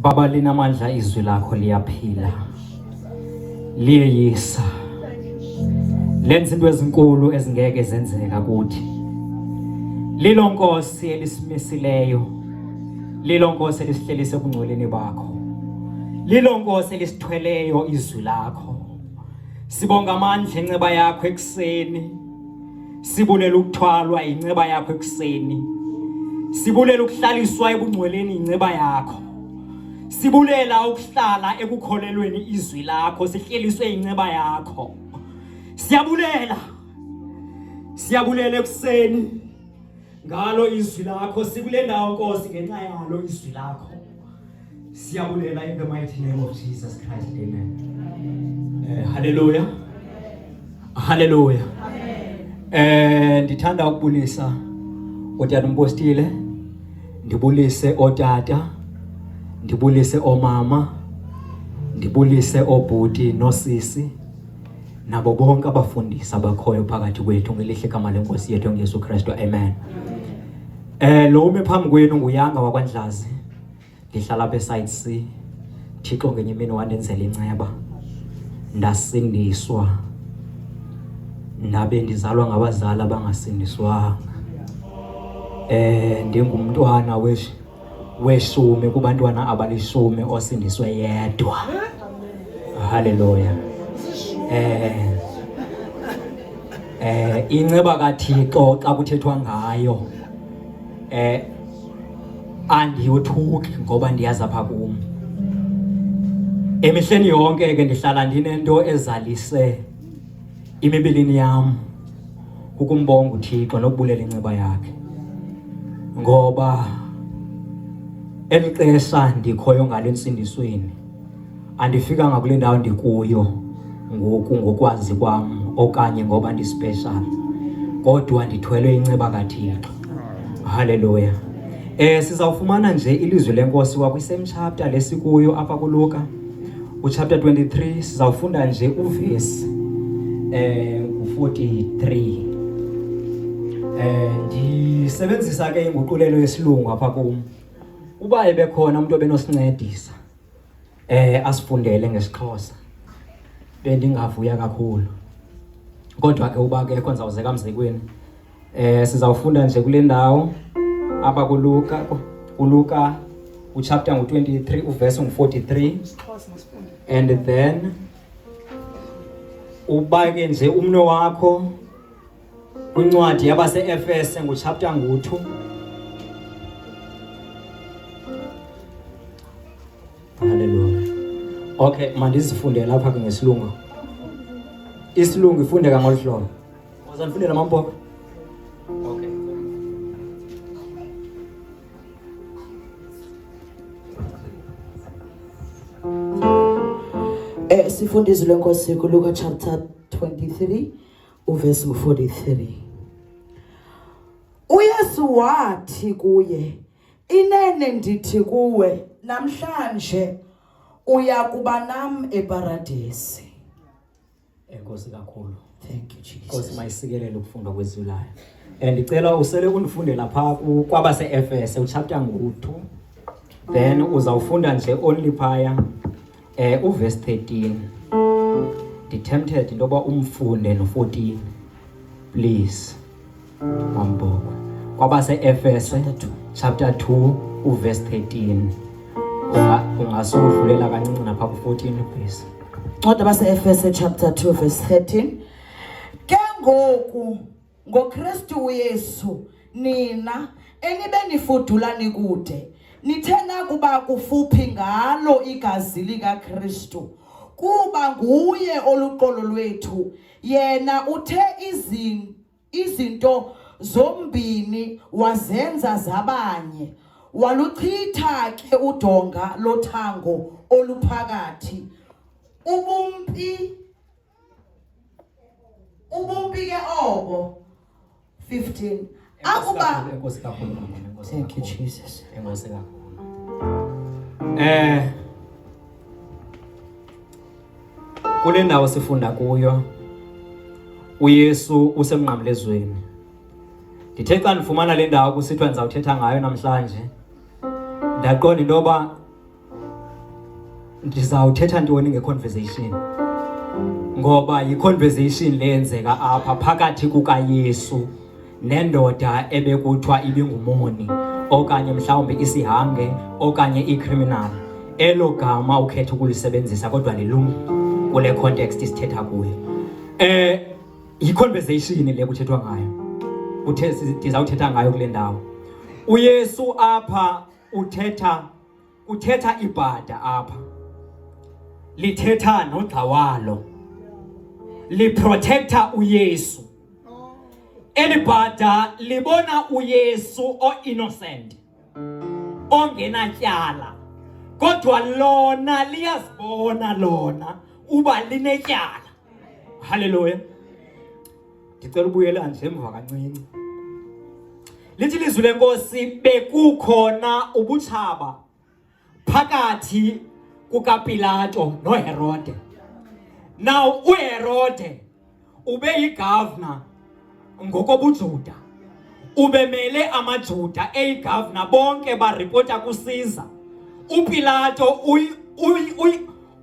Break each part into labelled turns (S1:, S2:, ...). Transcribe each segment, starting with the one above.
S1: Baba linamandla izwi lakho liyaphila. Liyeyisa. Lenza into ezinkulu ezingeke zenzeka kuthi. Lilo Nkosi elisimisileyo. Lilo Nkosi elisihlelise ebungcweleni bakho. Lilo Nkosi elisithweleyo izwi lakho. Sibonga amandla enceba yakho ekuseni. Sibulela ukuthwalwa inceba yakho ekuseni. Sibulela ukuhlaliswa ebungcweleni inceba yakho. Sibulela ukuhlala ekukholelweni izwi lakho sihleliswe inceba yakho. Siyabulela. Siyabulela ekuseni ngalo izwi lakho sikule ndawo Nkosi ngenxa yalo izwi lakho. Siyabulela in the mighty name of Jesus Christ. Amen. Eh hallelujah. Hallelujah. Eh ndithanda ukubulisa utata umpostile, ndibulise otata, ndibulise omama, ndibulise obhuti nosisi nabo bonke abafundisi abakhoyo phakathi kwethu ngelihle igama lenkosi yethu ngeYesu Kristu. Amen. Eh lo ume phambi kwenu nguyanga wakwaNdlazi. Ndihlala apha eside C. Thixo ngenye imini wandenzela inceba. Ndasindiswa. Ndabe ndizalwa ngabazali abangasindiswanga. Eh ndingumntwana wesh weshumi kubantwana abalishumi osindiswe yedwa. Haleluya. Eh eh inceba kaThixo xa kuthethwa ngayo eh andiyothuki ngoba ndiyazi apha kum emihleni yonke ke ndihlala ndinento ezalise imibilini yam kukumbonga uThixo nokubulela inceba yakhe ngoba eli xesha ndikhoyo ngalo entsindisweni Andifikanga kule ndawo ndikuyo ngoku ngokwazi kwam okanye ngoba ndispecial, kodwa ndithwelwe inceba kaThixo. Haleluya. Eh sizawufumana nje ilizwi lenkosi kwakwi-same chapter lesikuyo apha kuLuka uchapter 23 sizawufunda nje uvesi eh u43. Eh ndisebenzisa ke inguqulelo yesilungu apha kum. Uba ebekhona umuntu obenosincedisa eh asifundele ngesiXhosa bendingavuya kakhulu kodwa ke uba ke khona zawuzeka mzekweni eh sizawufunda nje kule ndawo apha kuLuka kuLuka uchapter ngu-23 uverse ngu-43 and then ubake nje umnwe wakho kwincwadi yabase-Efese nguchapter ngu-2 Haleluya. Okay, mandizifundele lapha ke ngesilungu. Isilungu ifundeka ngolu hlobo. Uzandifundela mampoko? Okay.
S2: Eh sifunda izwi lenkosi kuLuka chapter 23 uverse 43. UYesu wathi kuye Inene ndithi kuwe namhlanje uya kuba nam eparadesi.
S1: Enkosi kakhulu.
S2: Thank you Jesus.
S1: Nkosi mayisikelele ukufundwa kwezwi layo. Eh ndicela usele undifundela pha kwabase-Efese uchapter ngu-2 then uzawufunda nje only phaya eh uverse 13. Ndi-tempted into yoba umfunde no-14 please. Mamboko. Kwabase-Efese chapter 2 uverse 13. Ungasudlulela kancinci napha ku-14 please.
S2: Ncwadi base-Efese chapter 2 verse 13. Ke ngoku ngoKristu uYesu nina enibe nifudula nikude nithe nakuba kufuphi ngalo igazi likaKristu kuba nguye oluxolo lwethu yena uthe izinto Izinto zombini wazenza zabanye, waluchitha ke udonga lothango oluphakathi. Ubumpi ubumpi ke obo 15 akuba
S1: Enkosi kakhulu mama, enkosi
S2: Thank you
S1: kakhulu.
S2: Jesus.
S1: Enkosi kakhulu. Eh Kule ndawo sifunda kuyo uYesu usemnqamlezweni. Ndithe xa ndifumana le ndawo kusithiwa ndizawuthetha ngayo namhlanje ndaqonda into yoba Ndizawuthetha ntoni ngeconversation? Ngoba yiconversation leyenzeka apha phakathi kukaYesu nendoda ebekuthiwa ibingumoni okanye mhlawumbi isihange okanye icriminal. Elo gama ukhetha ukulisebenzisa kodwa lilungile kule context sithetha kuyo. Yiconversation le kuthethwa ngayo. Uthe ndizawuthetha ngayo kule ndawo. UYesu apha uthetha ibhada apha. Lithetha nogxa walo. Liprotecta uYesu. Eli bhada libona uYesu o-innocent, ongenatyala. Kodwa lona liyazibona lona uba linetyala. Hallelujah. Ndicela ubuyela nje emva kancinci. Lithi ilizwi leNkosi, bekukhona ubutshaba phakathi kukaPilato noHerode. Now uHerode ube yigovernor ngokobuJuda, ubemele amaJuda eyigovernor, bonke baripota kuSiza. uPilato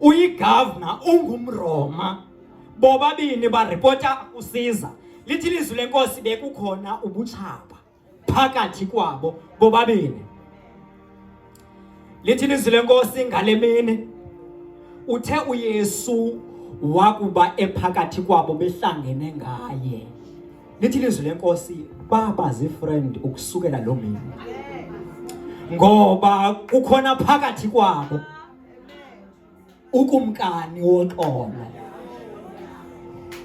S1: uyigovernor, ungumRoma, bobabini baripota kuSiza. Lithi ilizwi leNkosi, bekukhona ubutshaba phakathi kwabo bobabini. Lithi ilizwi leNkosi, ngale mini uthe uYesu wakuba ephakathi kwabo behlangene ngaye, lithi ilizwi leNkosi, baba zifriend ukusukela loo mini, ngoba kukhona phakathi kwabo ukumkani woxolo,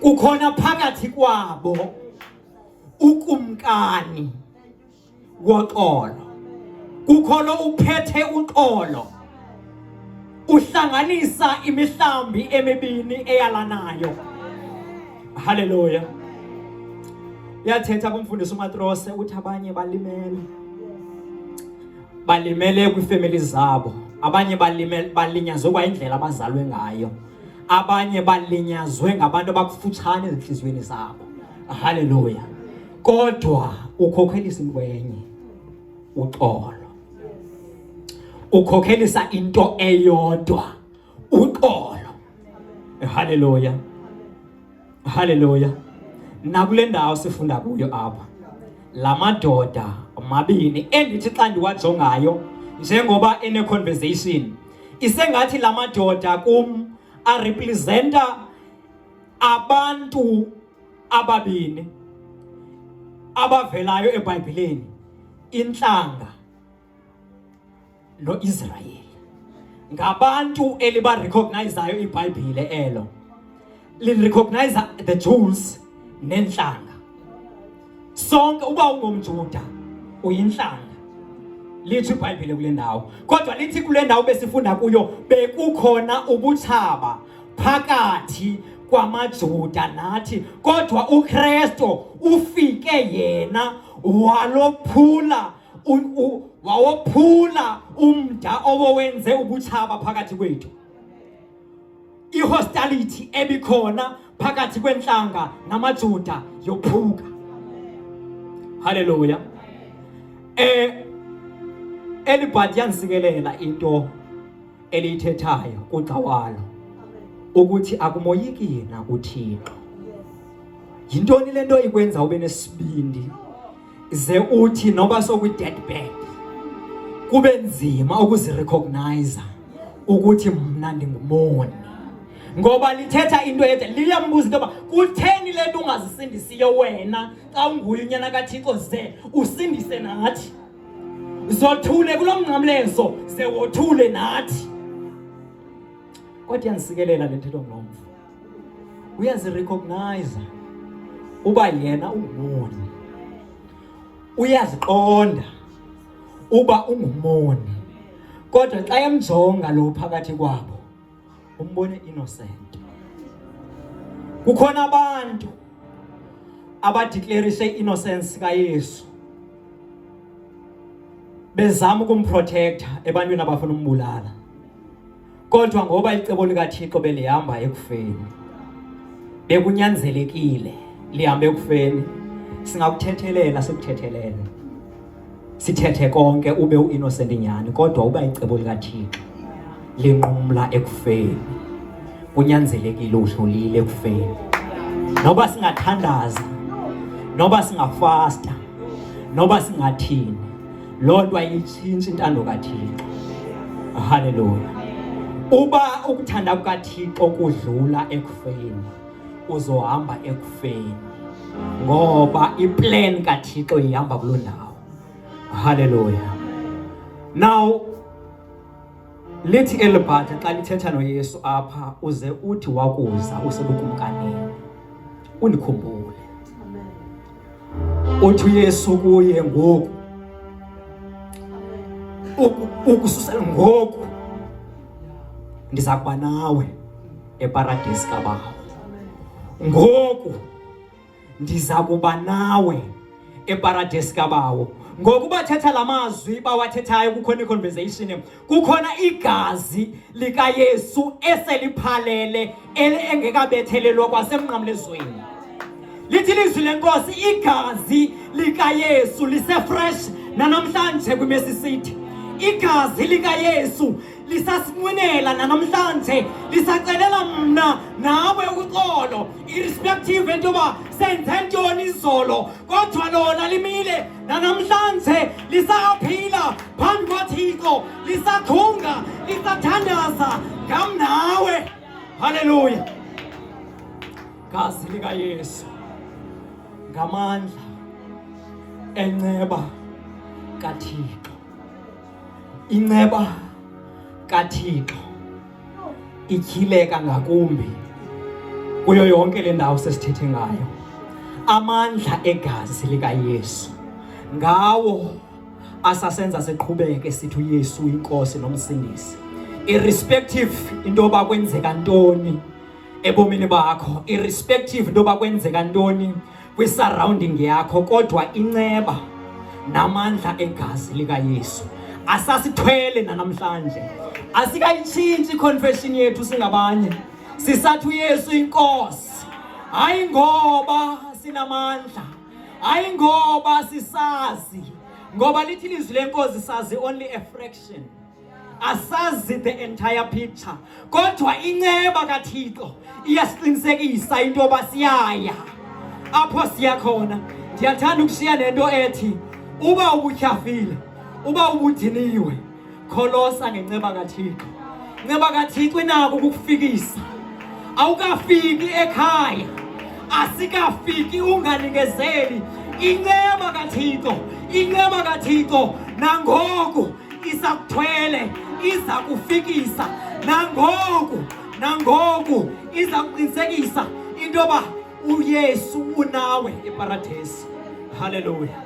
S1: kukhona phakathi kwabo ukumkani woxolo, kukhona uphethe uxolo, uhlanganisa imihlambi emibini eyalanayo. Haleluya. Uyathetha kumfundisi uMatrose, uthi abanye balimele, balimele kwiifemeli zabo, abanye balinyazwe kwa indlela abazalwe ngayo, abanye balinyazwe ngabantu abakufutshane ezintliziyweni zabo. Haleluya. Kodwa ukhokhelisa into enye, uxolo. Ukhokhelisa into eyodwa, uxolo. Haleluya. Haleluya. Nakule ndawo sifunda kuyo apha, la madoda mabini endithi xa ndiwajongayo njengoba ene conversation, isengathi la madoda kum arepresenta abantu ababini abavelayo eBhayibhileni, intlanga noIsrayeli. Ngabantu eliba recognizeayo iBhayibhile, elo li recognize the Jews nentlanga. Sonke, uba ungumJuda uyintlanga, lithi iBhayibhile kule ndawo. Kodwa lithi kule ndawo besifunda kuyo, bekukhona ubutshaba phakathi kwamaJuda nathi, kodwa uKristu ufike yena walophula wawophula umda owowenze ubutshaba phakathi kwethu. Ihostility ebikhona phakathi kwentlanga namaJuda yophuka. Haleluya. Elibhadi yansikelela into eliyithethayo kugxa walo ukuthi akumoyiki yena uThixo. Yintoni le nto ikwenza ube nesibindi ze uthi noba sokwi-deathbed kube nzima ukuzirecognize ukuthi mna ndingumoni? Ngoba lithetha into ethe liyambuza into yoba kutheni le nto ungazisindisiyo wena xa unguye unyana kaThixo, ze usindise nathi, zothule kulo mnqamlezo, ze wothule nathi. Kodwa iyandisikelela le ntetho ngulomfo, uyazirecognize uba yena ungumoni, uyaziqonda uba ungumoni, kodwa xa emjonga lo phakathi kwabo umbone innocent. Kukhona abantu abadeclarishe innocence kaYesu bezama ukumprotecta ebantwini abafuna umbulala, kodwa ngoba icebo likaThixo belihamba ekufeni, bekunyanzelekile lihambe ekufeni. Singakuthethelela, sikuthethelele, sithethe konke, ube uinnocent nyani, kodwa uba icebo likaThixo Linqumla ekufeni. Kunyanzelekile udlulile ekufeni. Noba singathandaza, noba singafasta, noba singathini, loo nto ayitshintshi intando kaThixo. Haleluya. Uba ukuthanda kukaThixo kudlula ekufeni, uzohamba ekufeni, ngoba iplan kaThixo ihamba kuloo ndawo. Haleluya. Now lithi elibhatha xa lithetha noYesu apha, uze uthi wakuza usebukumkanini undikhumbule. Uthi uYesu kuye ngoku, ukususela ngoku ndiza kuba nawe eparadesi kaBawo. Ngoku ndiza kuba nawe eparadesi kaBawo. Ngokuba thetha la mazwi bawathethayo, kukhona i-conversation, kukhona igazi likaYesu eseliphalele engekabethelelwa kwasemnqamlezweni. Lithi ilizwi lenkosi, igazi likaYesu lisefresh nanamhlanje kwiMercy City. Igazi likaYesu lisasinqwenela nanamhlanje, lisacelela mna nawe uxolo, irrespective into yoba senze ntoni izolo, kodwa lona limile nanamhlanje, lisaphila phambi kwaThixo, lisakhunga, lisathandaza ngam nawe. Haleluya. Gazi likaYesu ngamandla enceba kaThixo. Inceba kaThixo ityhileka ngakumbi kuyo yonke le ndawo sesithethe ngayo. Amandla egazi likaYesu ngawo asasenza siqhubeke sithi uYesu inkosi nomsindisi, irrespective into yoba kwenzeka ntoni ebomini bakho, irrespective into yoba kwenzeka ntoni kwi-surrounding yakho, kodwa inceba namandla egazi likaYesu asasithwele nanamhlanje. Asikayitshintshi i-confession yethu singabanye, sisathi uYesu inkosi, hayi ngoba sinamandla, hayi ngoba sisazi, ngoba lithi ilizwi lenkosi sazi only a fraction, asazi the entire picture, kodwa inceba kaThixo iyasiqinisekisa into yoba siyaya apho siya khona. Ndiyathanda ukushiya nento ethi uba ubutyhafile, uba ubudiniwe, kholosa ngenceba kaThixo. Inceba kaThixo inako ukukufikisa. Awukafiki ekhaya, asikafiki, unganikezeli. Inceba kaThixo, inceba kaThixo nangoku isakuthwele, iza kufikisa nangoku, nangoku iza kuqinisekisa into yoba uYesu unawe eparadesi. Haleluya.